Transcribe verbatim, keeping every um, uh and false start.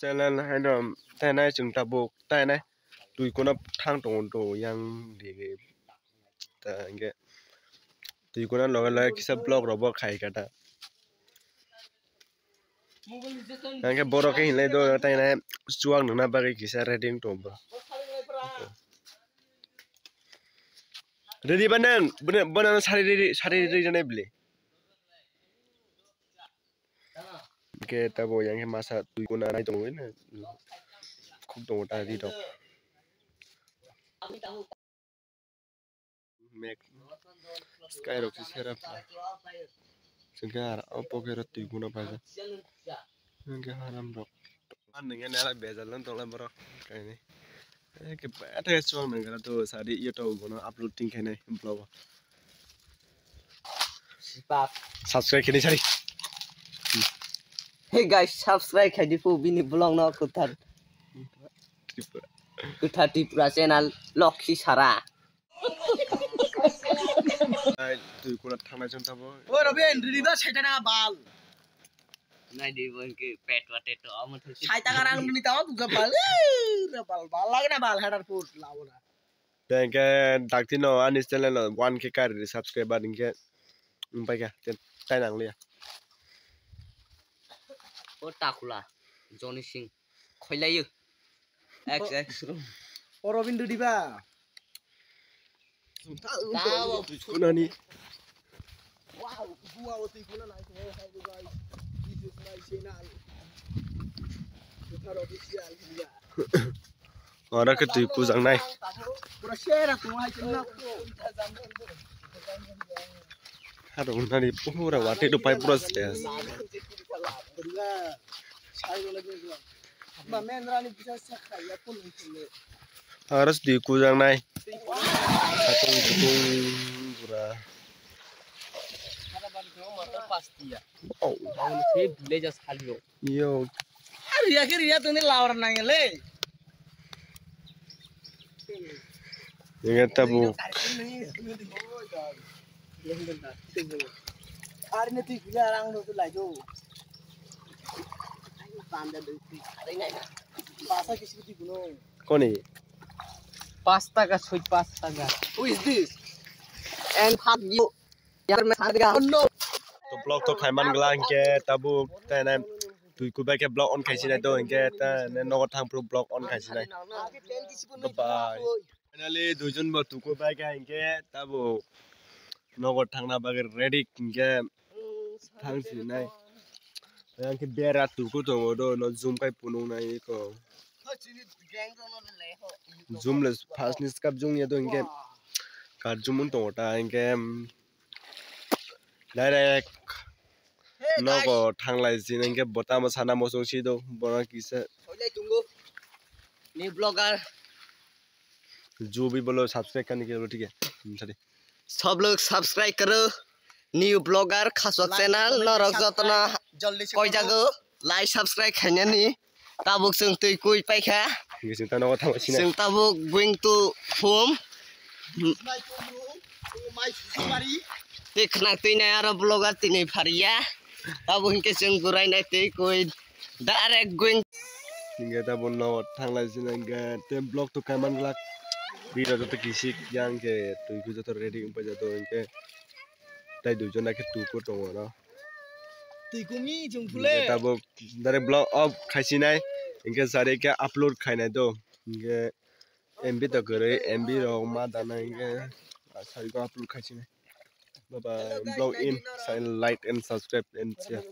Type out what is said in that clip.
Channel haino tainai chwng tabuk tainai twi kuna thang tongo to yang digi ta hwnkhe twi kuna loge loge kisa vlog rok bo khai kha ta. Hwnkhe borok khe hinlai do tainai chuwak nungna bagwi kisa ready wng tongo. Ready ba nang? Bwna, bwna sari ready, sari ready janai bwle. Hwnkhe tabo yang khe masa twi kuna nai tongo na. Khuk tongo ta di rok. Mek sky rok se sera pha. Sengke ar o poke ro twi kuna paja. Sengke haram rok. An nengke nela bejal lan tongla borok kaini. Eke bete chuang nang kara to sari YouTube gono upload ting khainai vlog. Sipak. Subscribe khainai sari. Hey guys, subscribe khai di pu bini vlog no kuthar. Tripura. Kuthar Tripura channel Lokhi Sara. Ai, twi kuna thangnai chwng tabo. Oi, Robin, riri ba saita na bal. Nai di bo ke pet wa teto amo thuk si. Saita garang ni tabo buka bal. Eh, bal, bal lagi na bal, header put, lawo na. Tengke dakti no ani channel no one K kari subscriber hingke. Umpai ka, tai nang liya. O takula, Johnny Singh. Khoilayo. X, X. O Robin Dudi ba. Kunani. Wow, wow, twi kuna nai to, hai guys. This is my channel. Kuthar official. Ora ke twi kujang nai. Pura share tu hai channel. Haro nani pura wate do pai pura ses. Aras di kujang nai. Satung kutung pura. Wow. Yo. Riya ke riya tuni lawar nangele. Ingat tabuk. Ari ne twi kula rang do lai do. Panda do twi. Pasa kisi twi kuno. Koni? Pasta ka soi pasta ka. Who is this? And fuck you. Yar me sa diga. Oh no. To vlog to khaiman gla hingke tabuk tene twi kubai ke vlog on khaisi nai do hingke tene nogo thang pro vlog on khaisi nai. Bye bye. Finally duijon bo tuku bai kha hingke tabo nogo thangna bagwi ready hingke thang sinai. Yang ke bera tuku tongo do no zoom kai punung nai ko. Zoom le fast ni skap jung ya do hingke kar zoom un tongo ta hingke, mm, direct nogo thanglai sin hingke botamo sana mosong si do bona kisa. Ni vlogger. Jubi bolo subscribe kani kelo thik hai. Hmm, sorry. Sob log subscribe karo. New vlogger Khasok channel norok jotono koi jago like subscribe khainani. Tabuk chwng twi kui paikha. Chwng tabuk going to home. Twi khna twi nai aro vlogger tini phariya. Tabuk hinkhe chwng gurai nai twi kui. Direct going. Hingke ta bo nogo thanglai sina hingke te vlog to kaiman glak. Bira joto kisik yang ke twi ku joto ready wngpai jato hingke tai duijon nake tuku tongo no. Twi kumi jung phule. Hingke ta bo direct vlog off khaisinai hingke sari ke upload khainai do hingke M B to kwrwi M B rok ma dana hingke sari ko upload khaisinai. Bye bye. Vlog in, like and subscribe and share.